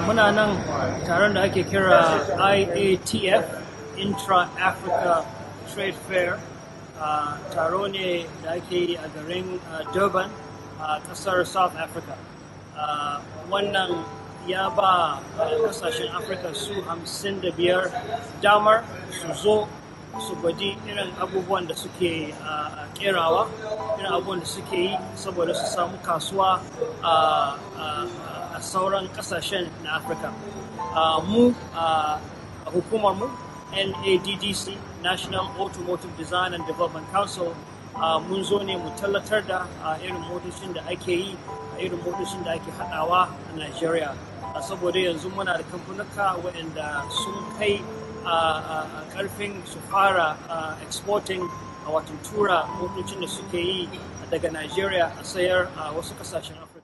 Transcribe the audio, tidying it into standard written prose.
Muna nan taron da ake kira IATF, Intra Africa Trade Fair. Taro ne da ake yi a garin Durban a kasar South Africa. Wannan ya ba kasashen Afirka su 55 damar su zo su gwadi irin abubuwan da suke kerawa, irin abubuwan da suke yi, saboda su samu kasuwa a sauran kasashen na Afirka. Mu a hukumar mu NADDC, National Automotive Design and Development Council, mun zo ne mu tallatar da irin motocin da ake yi, a irin motocin da ake haɗawa a Nigeria, saboda yanzu muna da kamfanuka waɗanda sun kai a karfin su fara exporting, a wato tura motocin da suke yi daga Nigeria a sayar a wasu kasashen Afirka.